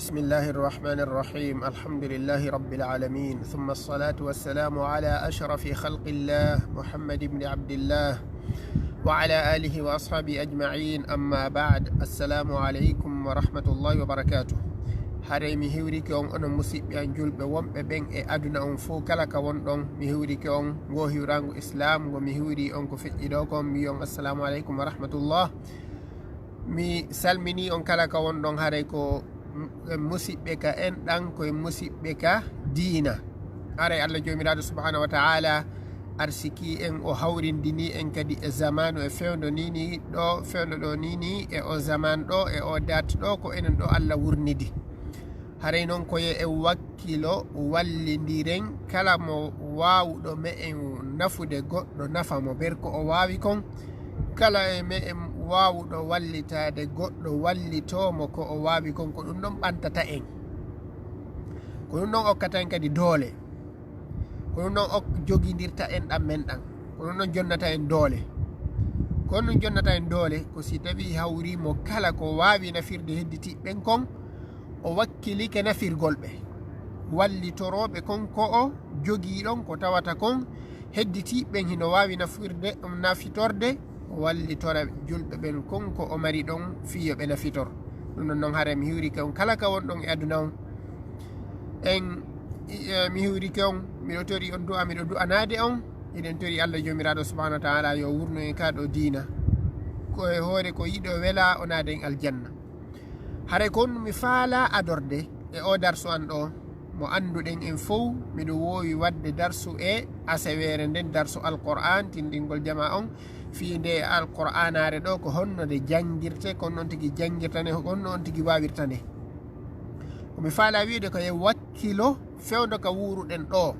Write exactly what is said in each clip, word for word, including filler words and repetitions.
بسم الله الرحمن الرحيم. الحمد لله رب العالمين. ثم الصلاة والسلام على أشرف خلق الله محمد بن عبد الله وعلى آله وأصحابه أجمعين. أما بعد. السلام عليكم ورحمة الله وبركاته. Haray mi hiwrike on onon musiɓɓe an julɓe wonɓe ɓen e aduna on fow kala ka wonɗon. Mi hiwrike on ngo hiwraangu Islam ngo mi hiwri on ko feƴƴi ɗo kon. Mi wi'i on assalamu aleykum wa rahmatullah. Mi salmini on kala ka wonɗon, haray ko en musiɓɓe ka enɗan, ko en musiɓɓe ka diina. Haray Allah Joomiraaɗo subhanahu wa ta'ala arsiki en, o hawrindini en kadi e zamanu e fewndo nini ɗo, fewndo ɗo nini e o zaman ɗo e o dat ɗo ko enen ɗo Allah wurnidi. Haray non ko yo en wakkilo wallindiren kala mo waawuɗo me'en nafude goɗɗo nafa mo ber ko o waawi kon. Kala e me'en waawuɗo wallitaade goɗɗo wallitoo mo ko o waawi kon, ko ɗum ɗon ɓantata en. Ko ɗum ɗon okkata en kadi doole. Ko ɗum ɗon ok-, jogindirta en ɗan men ɗan. Ko ɗum ɗon jonnata en doole. Ko ɗum jonnata en doole, ko si tawii hawrii mo kala ko waawi nafirde hedditiiɓe ɓen kon, o wakkilike nafirgol ɓe. Wallitorooɓe kon ko o jogii ɗon ko tawata kon hedditiiɓe ɓen hino waawi nafirde, nafitorde, o wallitora julɓe ɓen kon ko o mari ɗon fii yo ɓe nafitor. Ɗum ɗon non haray mi hiwrike on kala ka wonɗon e aduna on. En, e, mi hiwrike on, miɗo tori on du'a, miɗo du'anaade on. Eɗen tori Allah Joomiraaɗo subhanahu wa ta'ala yo wurnu en ka ɗo diina. Ko e hoore ko yiɗo wela o naada en aljanna. Haray ko honɗum mi faalaa adorde e oo darsu an ɗoo, mo annduɗen en fow, miɗo woowi waɗde darsu e aseweere nden, darsu Alqur'aan, tinndingol jamaa on, fii nde Alqur'aanaare ɗoo, ko honno nde janngirte, ko honno on tigi janngirta nde, ko honno on tigi waawirta nde. Ko mi faalaa wi'ude ko yo wakkilo fewndo ka wuuruɗen ɗoo.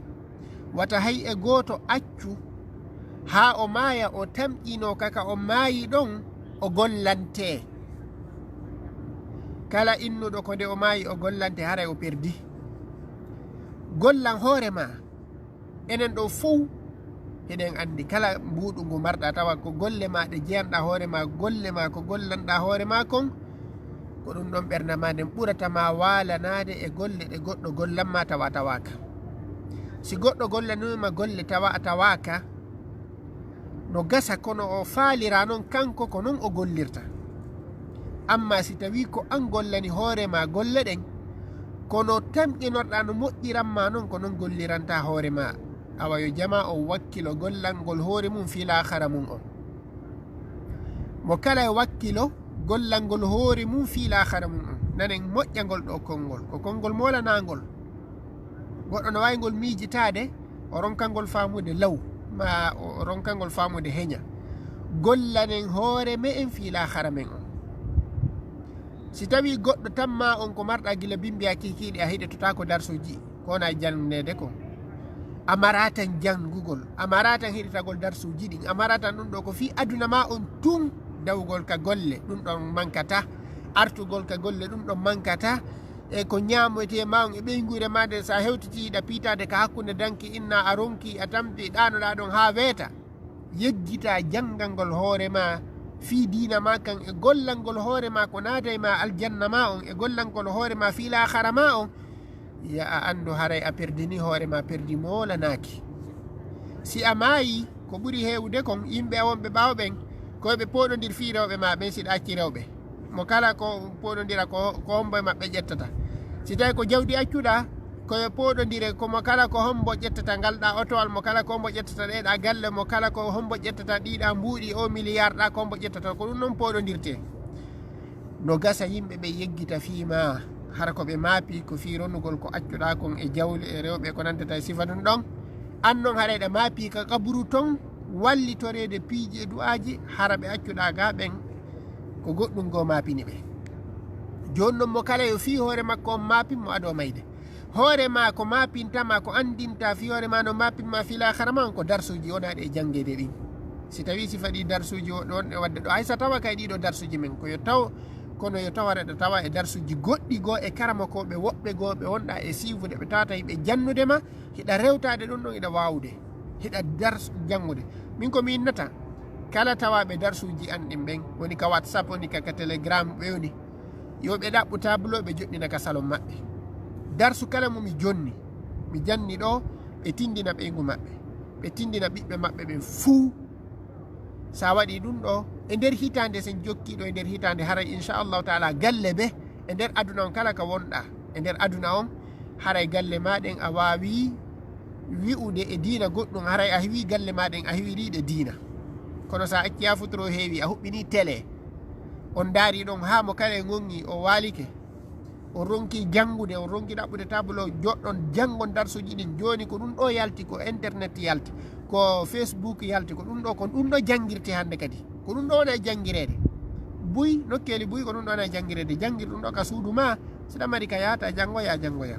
Wata hay e gooto accu haa o maaya, o tamƴinoo ka ka o maayi ɗon, o gollantee. Kala innuɗo ko nde o maayi o gollantee, haray o perdi. Gollan hoore maa. Enen ɗoo fow, hiɗen anndi kala mbuuɗu ngu marɗaa tawa ko golle maa ɗe jeyanɗaa hoore maa, golle maa ko gollanɗaa hoore maa kon, ko ɗum ɗon ɓernda maa nden ɓurata maa waalanaade e golle ɗe goɗɗo gollan maa tawa a tawaaka. Si goɗɗo gollanii ma golle tawa a tawaaka, no gasa kono o faaliraa non kanko ko non o gollirta. Ammaa si tawii ko an gollani hoore maa golle ɗen, kono tamƴinorɗaa no moƴƴiran maa non ko non gollirantaa hoore maa. Awa yo jamaa on wakkilo gollangol hoore mum fii laakara mum on. Mo kala e wakkilo gollangol hoore mum fii laakara mum on. Nanen moƴƴangol ɗoo konngol. Ko konngol moolanaangol. Goɗɗo no waawi ngol miijitaade, o ronka ngol faamude law, maa o ronka ngol faamude heña. Gollanen hoore me'en fii laakara men on. Si tawii goɗɗo tammaa on ko marɗaa gila bimbiyaa kiikiiɗe, a heɗitotaako darsuuji ko wonaa janndeede kon. A maraa tan janngugol, a maraa tan heɗitagol darsuuji ɗin, a maraa tan ɗum ɗoo ko fii aduna maa on tun, dawgol ka golle, ɗum ɗon mankata, artugol ka golle, ɗum ɗon mankata, e ko ñaametee maa on e ɓeynguure maa nden, so a hewtitii hiɗa piitaade ka hakkunde danki inna, a ronki, a tampi, ɗaanoɗaa ɗon haa weeta. Yejjitaa janngangol hoore maa fii diina maa kan e gollangol hoore maa ko naatay maa aljanna maa on e gollangol hoore maa fii laakara maa on. Ya a anndu haray a perdini hoore maa perdi moolanaaki. Si a maayi, ko ɓuri heewude kon, yimɓe a wonɓe ɓaawo ɓen, ko ɓe pooɗondir fii rewɓe maa ɓen si ɗa acci rewɓe. Mo kala ko pooɗondira ko, ko hombo e maɓɓe ƴettata. Si tawi ko jawdi accuɗaa, ko yo pooɗondire, ko mo kala ko hombo ƴettata ngal ɗa otowal, mo kala ko hombo ƴettata ɗee ɗa galle, mo kala ko hombo ƴettata ɗii ɗa mbuuɗi, o miliyar ɗa ko hombo ƴettata, ko ɗum non pooɗondirtee. No gasa yimɓe ɓe yeggita fii maa, hara ko ɓe maapi ko fii ronugol ko accuɗaa kon e jawle e rewɓe ko nantata e sifa ɗum ɗon. An non haray ɗa maapi ka qaburu ton, wallitoreede piiji e du'aaji, hara ɓe accuɗaa ga ɓen ko goɗɗum goo maapini ɓe. Jooni non mo kala yo fii hoore makko on maapin mo adoo mayde. Hoore maa ko maapinta maa, ko anndinta fii hoore maa no maapin maa fii laakara maa on ko darsuuji wonaaɗi e janngeede ɗin. Si tawii sifa ɗi darsuuji wo-, ɗon e waɗde ɗo, hay so tawa kay ɗii ɗoo darsuuji men ko yo taw, kono yo tawa reɗa tawa e darsuuji goɗɗi goo e karamokooɓe woɓɓe goo ɓe wonɗaa e siifude, ɓe tawata hiɓe jannude ma, hiɗa rewtaade ɗum ɗon, hiɗa waawude, hiɗa dars janngude. Min ko mi innata kala tawaaɓe darsuuji an ɗin ɓen, woni ka WhatsApp, woni ka, ka Telegram, ɓe woni. Yo ɓe ɗaɓɓu tableau, ɓe joɗɗina ka salon maɓɓe. Darsu kala mo mi jonni, mi janni ɗo, ɓe tindina ɓeyngu maɓɓe, ɓe tindina ɓiɓɓe maɓɓe ɓen fuu. Sa waɗi ɗum ɗo, e nder hitaande, sen jokki ɗo e nder hitaande, haray inchallahu taala galle ɓe, e nder aduna on kala ka wonɗa, e nder aduna on, haray galle ma ɗen a waawi wi'ude e diina goɗɗum, haray a hiwi galle ma ɗen, a hiwiri ɗe diina. Kono sa acci yafutoro heewi, a huɓɓini télé, on daari ɗon haa mo kala e gonŋi, o waalike, o ronki janngude, o ronki ɗaɓɓude tableau, joɗɗon janngon darsuji ɗin. Jooni ko ɗum ɗo yalti, ko internet yalti, ko Facebook yalti, ko ɗum ɗo, ko ɗum ɗo janngirte hannde kadi. Ko ɗum ɗo wona e janngireede. Buy, nokkeeli buy, ko ɗum ɗo wona e janngireede. Janngir ɗum ɗo ka suudu ma, si ɗa mari ka yaata janngoya, janngoya.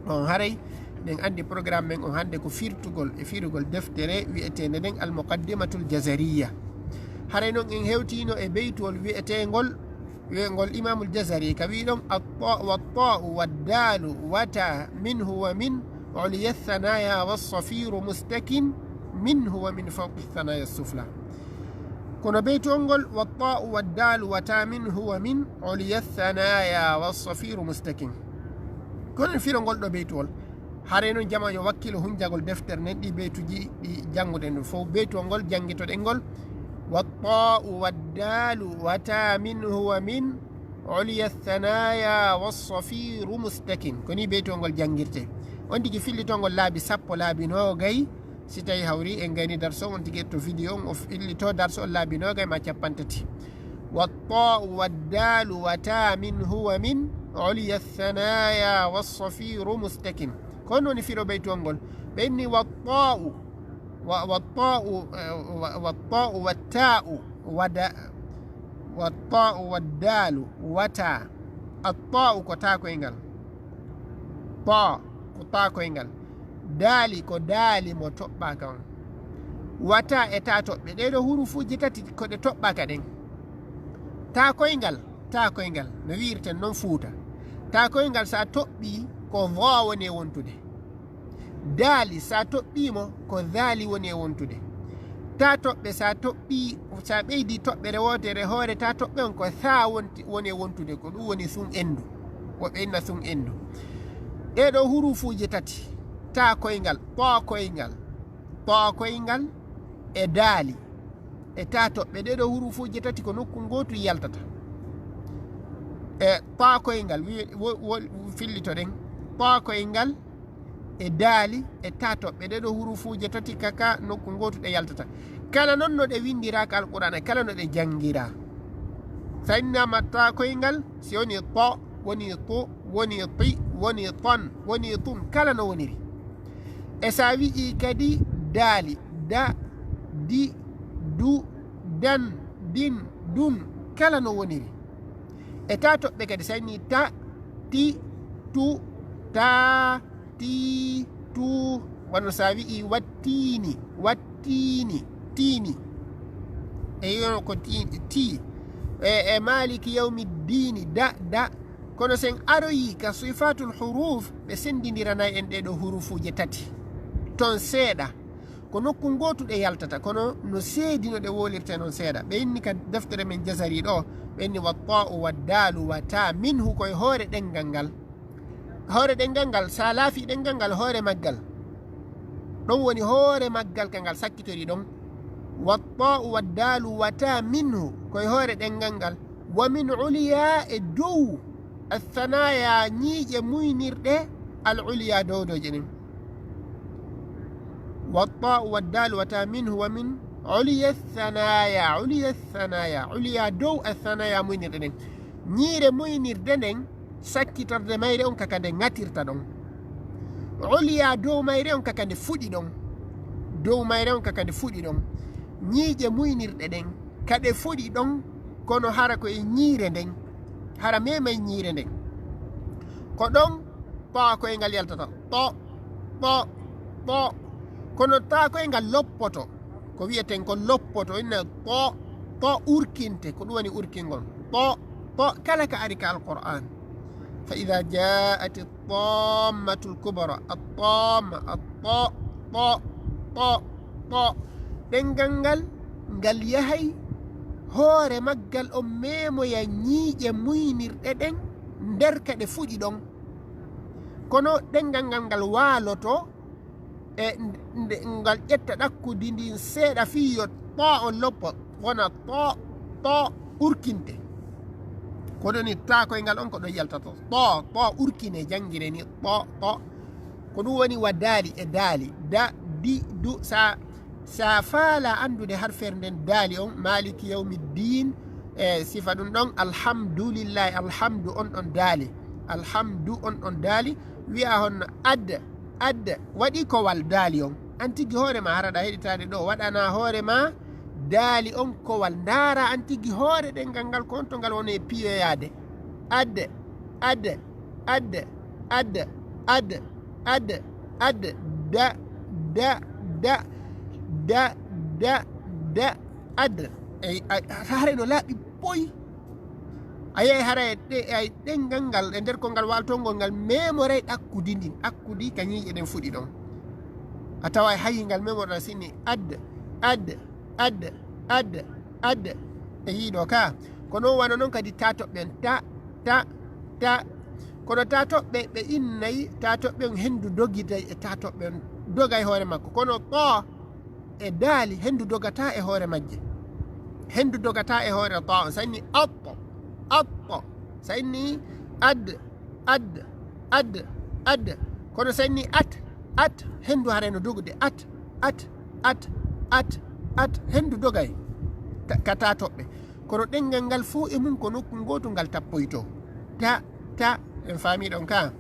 On haray, ɗen anndi programme men on hannde ko firtugol e firugol deftere wi'eteende nden Al Muqaddimatul Jazariya. Haray non en hewtiino e beytuwol wi'eteengol, wi'engol Imamul Jazari, ka wi'i ɗon: "Atta-, watta'u waddalu wata minhu wa min uliya thanaya wassafiru mustakin minhu wa min fawqi thanaya sufla." Kono beytuwol ngol, "Watta'u waddalu wata minhu wa min uliya thanaya wassafiru mustakin." Kono en firo ngol ɗo beytuwol. Haray non jama yo wakkilo hunjagol deftere nden, ɗi beytuji ɗi jannguɗen ɗum fof. Beytuwol ngol janngitoɗen ngol: "Watta'u waddalu wata minhu wa min uliya thanaya wassafiru mustakin." Ko ni beytuwol ngol janngirte. On tigi fillitongol laabi sappo, laabi noogay. Si tawi hawri en gayni darso, on tigi etto vidéo on, o fillito darso on laabi noogay ma cappanɗe tati. "Watta'u waddalu wata minhu wa min uliya thanaya wassafiru mustakin." Ko on woni firo beytuwol ngol. Ɓe inni watta'u, wa-, watta'u, eh, wa-, watta'u watta'u, wada-, watta'u waddalu wata. Atta'u ko ta koyngal. Ta ko ta koyngal. Daali ko daali mo toɓɓaaka on. Wata e ta toɓɓe. Ɗee ɗoo hurufuuji tati ko ɗe toɓɓaaka ɗen. Ta koyngal, ta koyngal. No wi'irten non Fuuta. Ta koyngal sa toɓɓii ko vo woni e wontude. Daali, sa toɓɓii mo, ko daali woni e wontude. Ta toɓɓe, sa toɓɓii, sa ɓeydi toɓɓere wootere hoore ta toɓɓe on, ko tha wonti, woni e wontude. Ko ɗum woni sun endu. Woɓɓe inna sun endu. Ɗee ɗoo hurufuuji tati, ta koyngal, ɓo koyngal, ɓo koyngal e daali. E ta toɓɓe, ɗee ɗoo hurufuuji tati ko nokku ngootu yaltata. E ta koyngal, wi-, wo-, wo-, fillitoɗen. Ta koyngal e daali e ta toɓɓe, ɗee ɗoo hurufuuje tati ka, ka nokku ngootu ɗe yaltata. Kala non no ɗe winndira ka Alqur'aana, kala no ɗe janngira. Sa innama ta koyngal, si woni to, woni tu, woni ti, woni ton, woni tun, kala no woniri. E sa wi'i kadi daali, da, di, du, dan, din, dun, kala no woniri. E ta toɓɓe kadi, sa inni ta, ti, tu, ta, ti, tu, wano sa wi'i wattiini, wattiini, tiini. E yono ko ti, ti. E, e maliki yawmi diini, da, da. Kono sen aroyi ka sifatul huruf, ɓe sendindiranay en ɗee ɗoo hurufuuje tati. Ton seeɗa. Ko nokku ngootu ɗe yaltata, kono no seedi no ɗe wolirte non seeɗa. Ɓe inni ka deftere men Jazari ɗo, ɓe inni watta'u waddaalu wa ta minhu, koye hoore ɗenngal ngal. Hoore ɗenngal ngal, sa laafi ɗenngal ngal, hoore maggal. Ɗon woni hoore maggal ka ngal sakkitori ɗon. Watta'u waddaalu wa ta minhu, koye hoore ɗenngal ngal. Wa min uliya, e dow, athanaya, ñiiƴe muynirɗe, al uliya, dowdooje ɗen. Watta'u waddaalu wa ta minhu wa min uliya thanaya, uliya thanaya, uliya dow athanaya muynirɗe ɗen. Ñiire muynirde nden, sakkitorde mayre on kaka nde ŋatirta ɗon. Uliya dow mayre on kaka nde fuɗi ɗon. Dow mayre on kaka nde fuɗi ɗon. Ñiiƴe muynirɗe ɗen, ka ɗe fuɗi ɗon, kono hara ko e ñiire nden. Hara memay ñiire nden. Ko ɗon ta koyngal yaltata. To, to, to. Kono ta koyngal loppoto. Ko wi'eten ko loppoto, inna to, to urkinte, ko ɗum woni urkingol. To, to, kala ka ari ka Alqur'an. Fa idha ja'ati tammatul kubra, at-tamma, at-to, to, to, to. Ɗenngal ngal, ngal yahay, hoore maggal on meemoya ñiiƴe muynirɗe ɗen nder ka ɗe fuɗi ɗon. Kono ɗenngal ngal ngal waaloto e nde, ngal ƴetta ɗakkudi ndin seeɗa fii yo to on loppo, wona to, to urkinte. Ko ɗon ni ta koyngal on ko ɗon yaltata. To, to urkine janngire ni, to, to. Ko ɗum woni wa daali e daali. Da, di, du, sa, sa faala anndude harfeere nden daali on, maliki yawmi diin, e sifa ɗum ɗon, alhamdulillahi, alhamdu on ɗon daali. Alhamdu on ɗon daali, wi'a honno ad, ad, waɗi kowal daali on. An tigi hoore ma haraɗa heɗitaade ɗo, waɗana hoore ma daali on kowal. Ndaara an tigi hoore ɗenngal ngal ko on to ngal woni e piyoyaade. Ad, ad, ad, ad, ad, ad, ad, da, da, da, da, da, da, ad. Ey, a, a, hare no laaɓi boy. A yehi haray ɗe, ay ɗenngal ngal e nder ko ngal waaltongol ngal memoray ɗakkudi ndin, ɗakkudi ka ñiiƴe ɗen fuɗi ɗon. A tawa hay ngal memorɗa sinni ad, ad, ad, ad, ad. E yiɗo ka. Ko non wano non kadi ta toɓɓe on, ta, ta, ta. Kono ta toɓɓe ɓe innay, ta toɓɓe on hendu dogitay e ta toɓɓe on dogay hoore makko. Kono to e daali, hendu dogata e hoore majje. Hendu dogata e hoore to on. Sanni appo, appo. Sanni ad, ad, ad, ad. Kono sanni at, at, hendu haray no dogude. At, at, at, at, at. Hendu dogay ka, ka ta toɓɓe. Kono ɗenngal ngal fow e mum ko nokku ngootu ngal tappoytoo. Ta, ta, en faamii ɗon ka?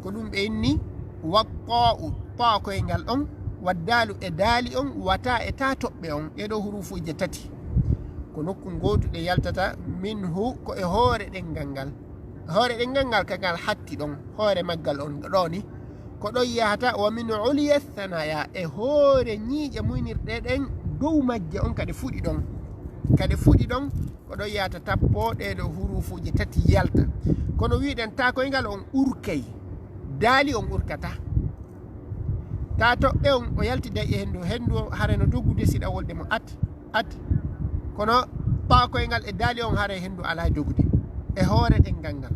Ko ɗum ɓe inni wa taa'u, ta koyngal on, wa daalu e daali on, wa ta e ta toɓɓe on. Ɗee ɗoo huruufuuje tati. Ko nokku ngootu ɗe yaltata, minhu, ko e hoore ɗenngal ngal. Hoore ɗenngal ngal ka ngal hatti ɗon, hoore maggal on ɗoo ni. Ko ɗon yahata, wa min uliya thanaya, e hoore ñiiƴe muynirɗe ɗen dow majje on ka ɗe fuɗi ɗon. Ka ɗe fuɗi ɗon, ko ɗon yahata tappo ɗee ɗoo huruufuuje tati yalta. Kono wi'ɗen ta koyngal on urkay, daali on urkata. Ta toɓɓe on o yaltiday e hendu, hendu hare no dogude siɗa wolde mo at, at. Kono ta koyngal e daali on hare hendu alaa dogude. E hoore ɗenngal ngal.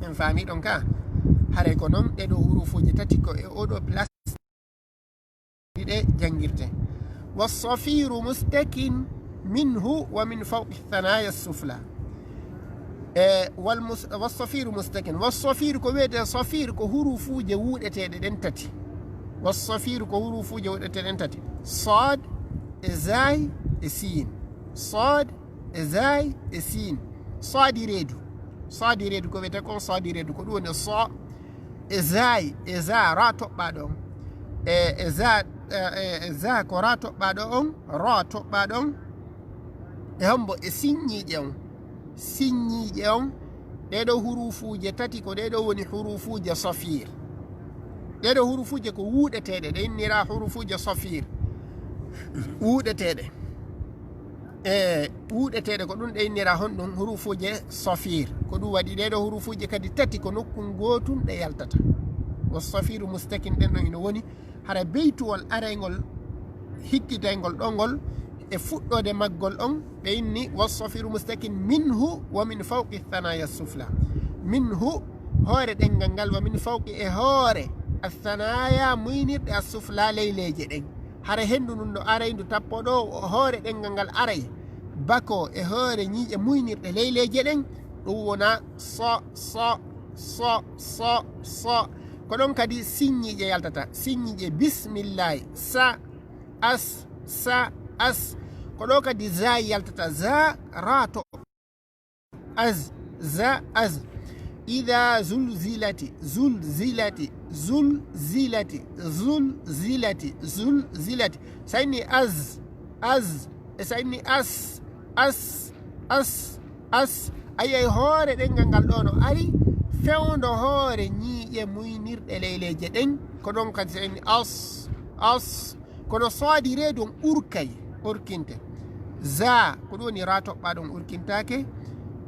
En faamii ɗon ka? Haray ko non ɗee ɗoo huruufuuje tati ko e oo ɗoo place ɗe janngirte. Wassafiru mustakin minhu wa min fawqi thanaya sufla. E, wal mus-, wassafiru mustakin. Wassafiru ko wiyetee safir ko huruufuuje wuuɗeteeɗe ɗen tati. Wassafiru ko huruufuuje wuuɗeteeɗe ɗen tati. Saad e zaay e siin. Saad e zaay e siin. Saadi reedu. Saadi reedu ko wiyetee kon saadi reedu. Ko ɗum woni so e zaay, e za, ra toɓɓaaɗo on. E, e za, e, e, e za ko ra toɓɓaaɗo on, ra toɓɓaaɗo on. E hombo? E sinñiiƴe on. Sinñiiƴe on. Ɗee ɗoo huruufuuje tati ko ɗee ɗoo woni huruufuuje safir. Ɗee ɗoo huruufuuje ko wuuɗeteeɗe, ɗe innira huruufuuje safir. Wuuɗeteeɗe. E wuuɗeteeɗe ko ɗum ɗe innira honɗum huruufuuje safir. Ko ɗum waɗi ɗee ɗoo huruufuuje kadi tati ko nokku ngootun ɗe yaltata. Wa safiru mustakin ɗen ɗon ina woni hara beytuwol arayngol hikkitayngol ɗo ngol e fuɗɗoode maggol on ɓe inni wa safiru mustakin minhu wa min fawqi thanaya sufla. Minhu hoore ɗenngal ngal wa min fawqi e hoore athanaya muynirɗe assufla leyleeje ɗen. Hara henndu ndun no aray ndu tappo ɗo hoore ɗenngal ngal aray bako e hoore ñiiƴe muynirɗe leyleeje ɗen, ɗum wona so, so, so, so, so. Ko ɗon kadi sinñiiƴe yaltata. Sinñiiƴe bismillahi. Sa, as, sa, as. Ko ɗo kadi za yaltata. Za, ra to. Az, za, az. Ida zulzilati, zulzilati, zulzilati, zulzilati, zulzilati. Sa inni az, az, e sa inni as, as, as, as. Ayi, ayi, hoore ɗenngal ngal ɗo no ari fewndo hoore ñiiƴe muynirɗe leyleeje ɗen. Ko ɗon kadi sa inni as, as. Kono soodi reedu on urkay, urkinte. Za, ko ɗum woni ra toɓɓaaɗo on urkintaake.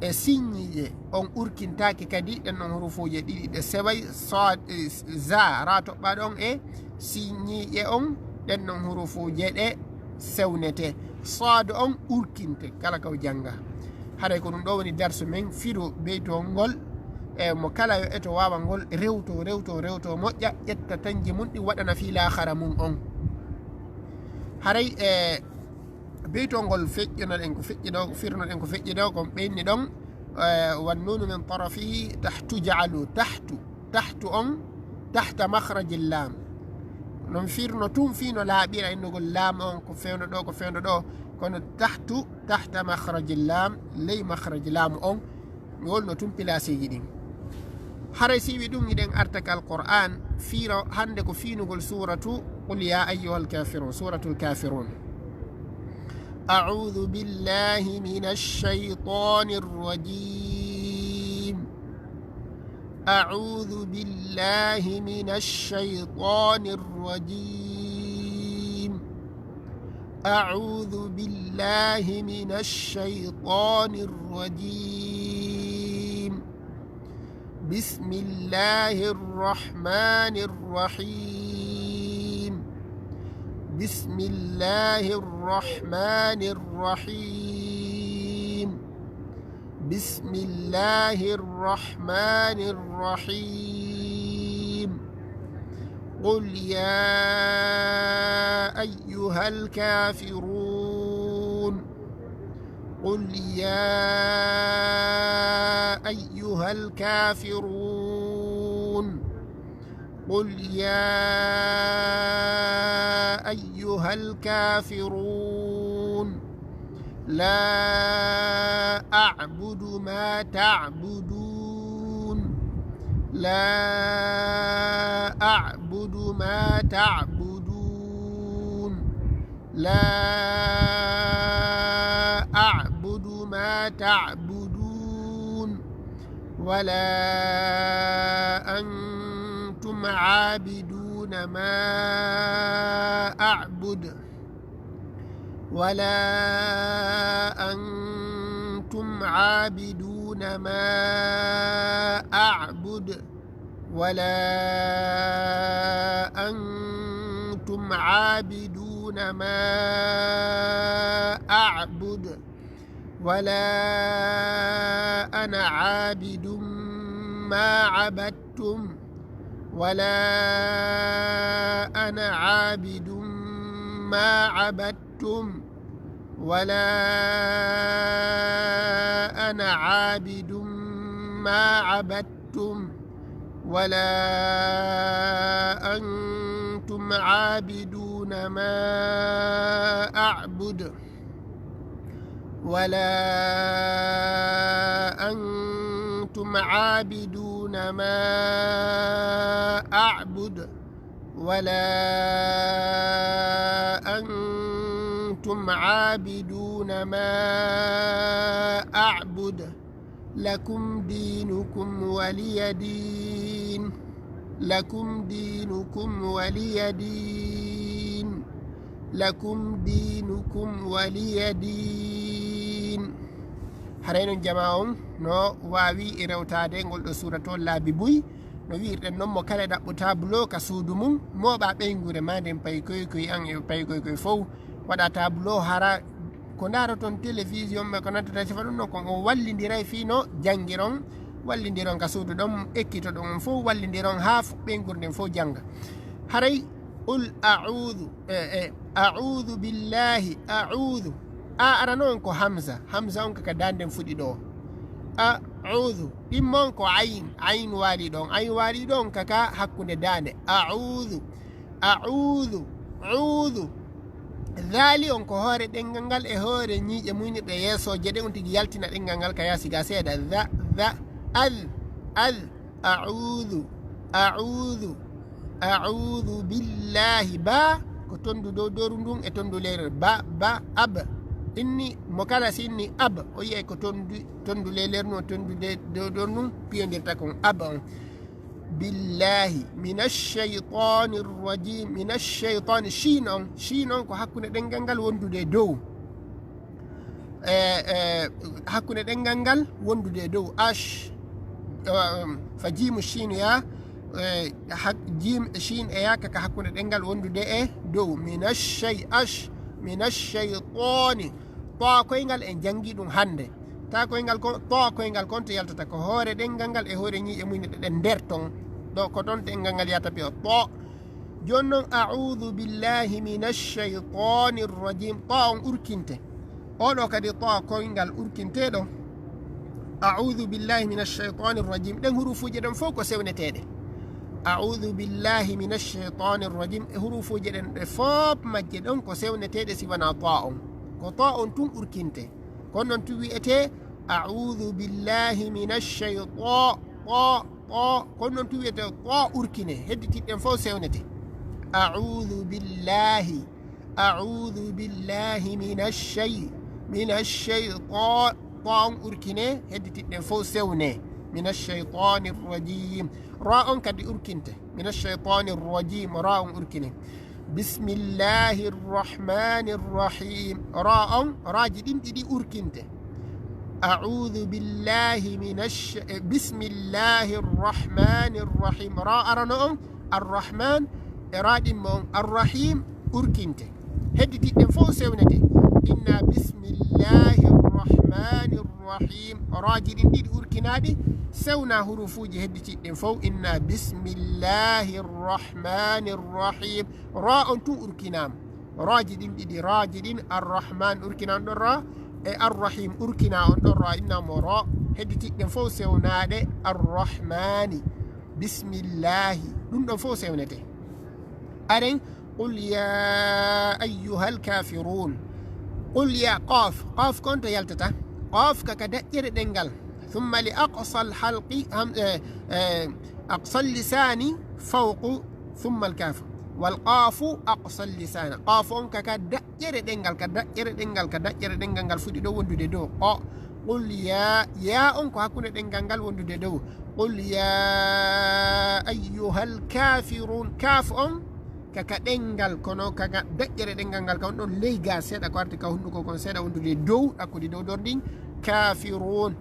E sinñiiƴe on urkintaake kadi, ɗen ɗon hurufuuje ɗiɗi ɗe seway, sood-, e, za, ra toɓɓaaɗo on e sinñiiƴe on, ɗen ɗon hurufuuje ɗe sewnete. Saadu on urkinte kala ka o jannga. Haray ko ɗum ɗo woni darsu men, firo beytol ngol. E mo kala yo eto waawa ngol rewto, rewto, rewto, moƴƴa, ƴetta tanji mum ɗi waɗana fii laakhara mum on. Haray e beytol ngol feƴƴonoɗen ko feƴƴi ɗo, firnoɗen ko feƴƴi ɗo, kon ɓenni ɗon, e, والنون من طرفه تحت جعلوا, tahtu, tahtu on, tahta makhrajil laam. Non firno tun fii no laaɓira innogol laam on, ko fewndo ɗo, ko fewndo ɗo, kono tahtu, tahta makhrajil laam, ley makhraj laam on, mi wolno tun pilaasiiji ɗin. Haray si wi ɗum, hiɗen arta ka Alqur'aan, fiiro hannde ko fiinugol suuratu Qul yaa ayyuhal kaafiruun, suuratul Kaafiruun. أعوذ بالله من الشيطان الرجيم. أعوذ بالله من الشيطان الرجيم. أعوذ بالله من الشيطان الرجيم. بسم الله الرحمن الرحيم. بسم الله الرحمن الرحيم. بسم الله الرحمن الرحيم. قل يا أيها الكافرون. قل يا أيها الكافرون. قل يا أيها الكافرون. لا أعبد ما تعبدون. لا أعبد ما تعبدون. لا أعبد ما تعبدون. ولا أنتم عابدون ما أعبد. ولا أنتم عابدون ما أعبد. ولا أنتم عابدون ما أعبد. ولا أنا عابد ما عبدتم. ولا أنا عابد ما عبدتم. ولا أنا عابد ما عبدتم. ولا أنتم عابدون ما أعبد. ولا أنتم عابدون ما أعبد. ولا أنتم عابدون ما أعبد. لكم دينكم ولي دين. لكم دينكم ولي دين. لكم دينكم ولي دين. Haray non jamaa on no waawi e rewtaade ngol ɗo suuratu on laabi buy. No wi'irɗen non, mo kala ɗaɓɓo tableau ka suudu mum, mooɓa ɓeynguure maa nden paykoy koy an e paykoy koy fow, waɗa tableau hara ko ndaroton télévision ɓe ko nantata sifa ɗum non, kon o wallindiray fii no janngiron, wallindiron ka suudu ɗon, ekkitoɗon on fow, wallindiron haa f-, ɓeynguure nden fow jannga. Haray, qul a'udhu, e, e, a'udhu billahi, a'udhu. A arano on ko hamza, hamza on ka ka daande nden fuɗi ɗo. A'udhu. Ɗimmo on ko ayn, ayn waali ɗon, ayn waali ɗon ka ka hakkunde daande. A'udhu. A'udhu. Udhu. Daali on ko hoore ɗenngal ngal e hoore ñiiƴe muynirɗe yeesooje ɗen, on tigi yaltina ɗenngal ngal ka yaasi ga seeɗa. Dha, dha, adh, adh, a'udhu, a'udhu, a'udhu billahi. Ba ko tondu dow doru ndun e tondu leyre. Ba, ba, ab. Inni, mo kala si inni ab, o yi'ay ko tondu, tondu leyre ndun, tondu de-, dow doru ndun piyondirta kon. Ab on. Billahi minash shaytanir rajim. Minash shaytani, shin on, shin on ko hakkunde ɗenngal ngal wondude e dow. E, e, hakkunde ɗenngal ngal wondude e dow. Ash, um, fa jimu shin ya, e, hak-, jim, shin e ya ka, ka hakkunde ɗenngal wondude e dow. Minash shay, ash, Mina shaytani. To koyngal en janngi ɗum hannde. Ta koyngal kon, to koyngal kon to yaltata ko hoore ɗenngal ngal e hoore ñiiƴe mum ɗe ɗen nder ton. Ɗo ko ɗon ɗenngal ngal yahata piyo to. Jooni noon, a'udhu billahi mina shaytani rajim. To on urkinte. Oɗo kadi to koyngal urkinteɗo. A'udhu billahi mina shaytani rajim. Ɗen hurufuuje ɗen fof ko sewneteeɗe. A'udhu billahi mina shaytani rajim. E hurufuuje ɗen ɗe fof majje ɗon ko sewneteeɗe si wanaa to on. Ko to on tun urkinte. Kono noon tun wi'etee, a'udhu billahi mina shayta-, to, to. Kono noon tun wi'etee to urkine. Hedditiiɗe ɗen fof sewnete. A'udhu billahi. A'udhu billahi mina shay-, mina shayta-, to on urkine. Hedditiiɗe ɗen fof sewne. Mina shaytani rajim. Ra on kadi urkinte. Mina shaytani rajim. Ra on urkine. Bismillahi rrahmani rrahim. Ra on, raaji ɗin ɗiɗi urkinte. A'udhu billahi minash, eh, bismillahi rrahmani rrahim. Ra arano on, arrahman, e ra ɗimmo on, arrahim, urkinte. Hedditiiɗe ɗen fof sewnete. Inna bismillahi rrahmani rrahim. Raaji ɗin ɗiɗi urkinaaɗi, sewna hurufuuji hedditiiɗi ɗin fof. Inna bismillahi rrahmani rrahim. Ra on tun urkinaama. Raaji ɗin ɗiɗi, raaji ɗin, Arrahman urkina on ɗon ra, e Arrahim urkina on ɗon ra, inna mo ra. Hedditiiɗe ɗen fof sewnaaɗe, Arrahmani. Bismillahi. Ɗum ɗon fof sewnete. Aren, qul ya ayyuhal kafirun. Qul ya, qaf. Qaf kon to yaltata. Qaf ka ka daƴƴere ɗenngal. Thumma li aqsal halqi, ham-, eh, eh, aqsal lisani fawqu thumma al kaf. Wal qafu aqsal lisani. Qaf on ka ka daƴƴere ɗenngal, ka daƴƴere ɗenngal, ka daƴƴere ɗenngal ngal fuɗi ɗo wondude dow. O, qul ya, ya on ko hakkunde ɗenngal ngal wondude dow. Qul ya ayyuhal kafirun. Kaf on ka ka ɗenngal, kono ka ga daƴƴere ɗenngal ngal, ka on ɗon ley ga seeɗa, ko arti ka hunnduko kon seeɗa, wondude dow, ɗakkudi dow dor ɗin, kafirun.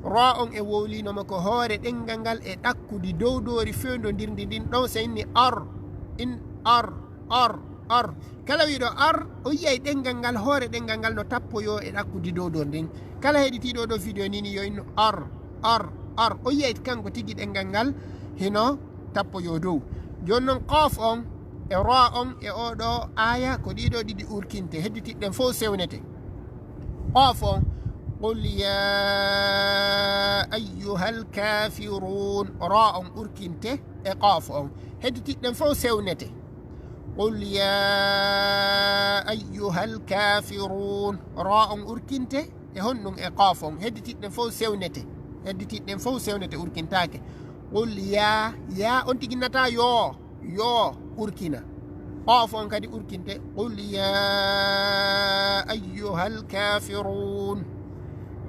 Ra on e wowlinomo ko hoore ɗenngal ngal e ɗakkudi dow doori fewndondirndi ndin ɗon, so inni ar, in ar, ar, ar. Kala wi'uɗo ar, o yiyay ɗenngal ngal, hoore ɗenngal ngal no tappoyoo e ɗakkudi dow dor ndin. Kala heɗitiiɗo ɗo video nini yo innu ar, ar, ar. O yiyay kanko tigi ɗenngal ngal hino tappoyoo dow. Jooni noon, qoof on e raa on e oo ɗoo aaya, ko ɗii ɗoo ɗiɗi urkinte, hedditiiɗi ɗen fof sewnete. Qoof on, qul ya ayyuhal kafirun, raa on urkinte e qoof on, hedditiiɗi ɗen fof sewnete. Qul ya ayyuhal kafirun, raa on urkinte e honɗum e qoof on, hedditiiɗi ɗen fof sewnete, hedditiiɗi ɗen fof sewnete, urkintaake. Qul ya, ya on tigi nata yo, yo urkina. Qoof on kadi urkinte. Qul ya ayyuhal kafirun.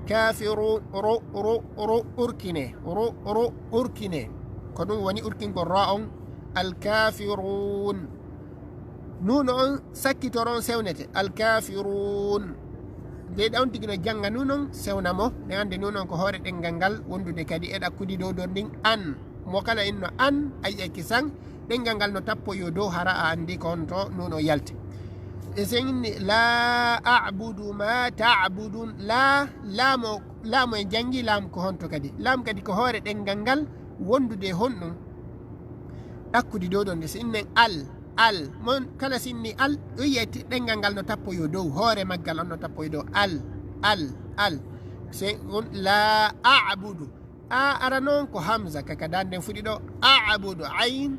Kafirun, ru, ru, ru, urkine. Ru, ru, urkine. Ko ɗum woni urkingol raa on. Al kafirun. Nuuno on sakkitoro on sewnete. Al kafirun. Nde ɗon tigi no jannga nuuno on, sewna mo. Nde annde nuuno on ko hoore ɗenngal ngal, wondude kadi e ɗakkudi dow dor ndin an. Mo kala inno an, a yi'ay kisan ɗenngal ngal no tappoyoo dow, hara a anndi ko honto nuuno yalti. E sen inni, la a'budu ma ta'budun. La, laamo, laamo en janngi laam ko honto kadi? Laam kadi ko hoore ɗenngal ngal wondude honɗum? Ɗakkudi dow ɗon nde, so innen al, al, mon kala so inni al, o yiyay ti-, ɗenngal ngal no tappoyoo dow, hoore maggal on no tappoyoo dow. Al, al, al. Se on la a'budu. A ara noon ko hamza, kaka daande nden fuɗi ɗo. A'budu, ayn,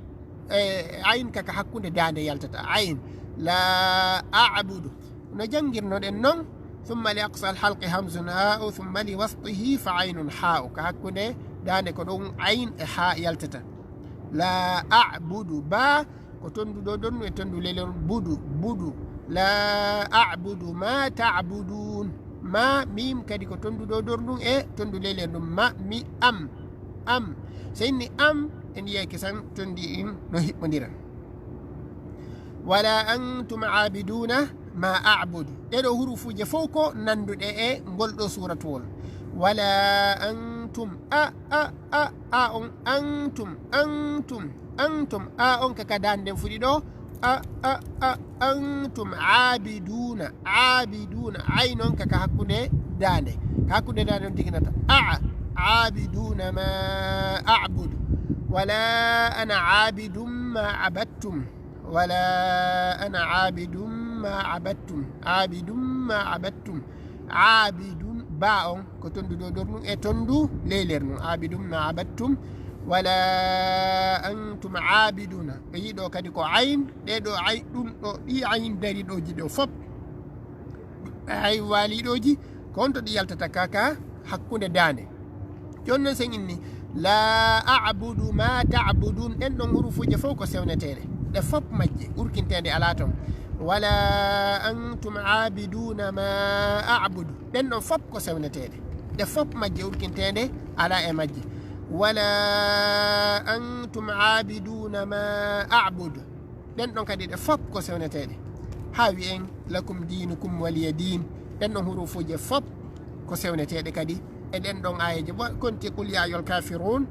eh, ayn kaka hakkunde daande yaltata. Ayn. La a'budu. No janngirnoɗen noon. Thumma li aqsal halqi hamzun ha'u, thumma li wastihi fa aynun ha'u. Ka hakkunde daande ko ɗon ayn e haa yaltata. La a'budu. Ba ko tondu dow dor ndun e tondu ley ley ndun, budu, budu. La a'budu ma ta'budun. Ma, miim kadi ko tondu dow dor ndun e tondu ley ley ndun. Ma, mi, am, am. So inni am, en yiyay kisan tondi in no hiɓɓondira. Wala antum abiduna ma a'budu. Ɗee ɗoo hurufuuje fof ko nannduɗe e ngol ɗoo suuratuwol. Wala antum, a, a, a, a on, antum, antum, antum, a on kaka daande nden fuɗi ɗo. A, a, a, أنتم عابدون، عابدون. Ayn on ka, ka hakkunde daande. Ka hakkunde daande on tiginata. A, عابدون ما أعبد. ولا أنا عابد ما عبدتم. ولا أنا عابد ما عبدتم. عابد ما عبدتم. Aabidun, ba on, ko tondu dow dor nun e tondu leyler nun. عابد ما عبدتم. ولا أنتم عابدون. Ɓe yiɗo kadi ko ayn, ɗe ɗo ay, ɗum ɗo, ɗi ayn dariɗoji ɗo fop. Ay waliɗoji, ko on to ɗi yaltata ka, ka hakkunde daande. Jooni noon sen inni, لا أعبد ما تعبدون. Ɗen ɗon hurufuuje fof ko sewneteeɗe. Ɗe fop majje, urkinteende alaa toon. ولا أنتم عابدون ما أعبد. Ɗen ɗon fop ko sewneteeɗe. Ɗe fop majje, urkinteende alaa e majje. ولا أنتم عابدون ما أعبد. Ɗen ɗon kadi ɗe fop ko sewneteeɗe. Haa wi'en, لكم دينكم ولي دين. Ɗen ɗon hurufuuje fop ko sewneteeɗe kadi. E ɗen ɗon aayeeje, bo-, konti قل يا أيها الكافرون,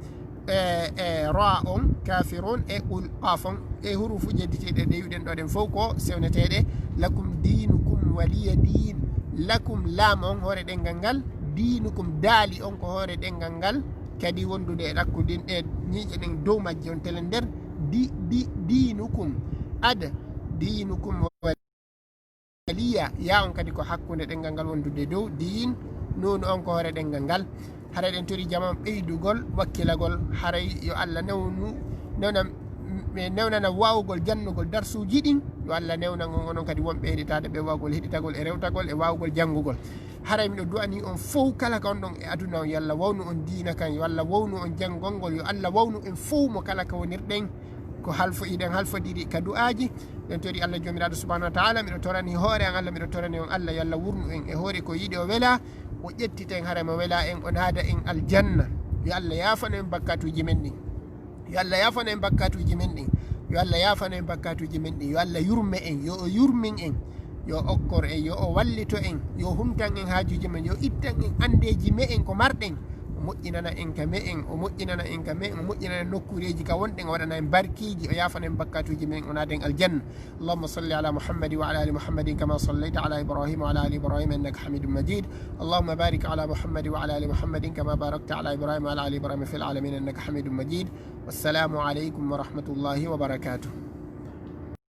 e, e, ra on, kafirun, e قل, qaf on, e hurufuuje jedditiiɗe ɗe wi'uɗen ɗo ɗen fof ko sewneteeɗe. لكم دينكم ولي دين. Lakum, laam on hoore ɗenngal ngal, diinukum, daali on ko hoore ɗenngal ngal, kadi wondude e ɗakkudin ɗe ñiiƴe ɗen dow majje on telen nder di, di, diinukum. Ad, diinukum waliya, yaa on kadi ko hakkunde ɗenngal ngal wondude dow diin, nuunu on ko hoore ɗenngal ngal. Haray ɗen tori jama ɓeydugol wakkilagol, haray yo Allah newnu, newna, newnana waawugol jannugol darsuuji ɗin, yo Allah newnan on onon kadi wonɓe heɗitaade ɓe waawugol heɗitagol e rewtagol e waawugol janngugol. Haray miɗo du'ani on fow kala ka on ɗon e aduna on, yo Allah wawnu on diina kan, yo Allah wawnu on janngol ngol, yo Allah wawnu en fow mo kala ka wonirɗen, ko halfo, hiɗen halfodiri ka du'aaji. Ɗen tori Allah Joomiraaɗo subhanahu wa ta'ala, miɗo torani hoore an Allah, miɗo torani on Allah, yo Allah wurnu en e hoore ko yiɗi o wela, o ƴettita en haray mo wela en, o naada en aljanna. Yo Allah yaafano en bakkatuuji men ɗin. Yo Allah yaafano en bakkatuuji men ɗin. Yo Allah yaafano en bakkatuuji men ɗin. Yo Allah yurme en, yo o yurmin en, yo o okkor en, yo o wallito en, yo o humtan en haajuuji men, yo o ittan en anndeeji me'en ko marɗen. O moƴƴinana en ka me'en, o moƴƴinana en ka me'en, o moƴƴinana nokkuureeji ka wonɗen, o waɗana en barkiiji, o yaafana en bakkatuuji men, o naada en aljanna. اللهم صل على محمد وعلى آل محمد كما صليت على إبراهيم وعلى آل إبراهيم إنك حميد مجيد. اللهم بارك على محمد وعلى آل محمد كما باركت على إبراهيم وعلى آل إبراهيم في العالمين إنك حميد مجيد. والسلام عليكم ورحمة الله وبركاته.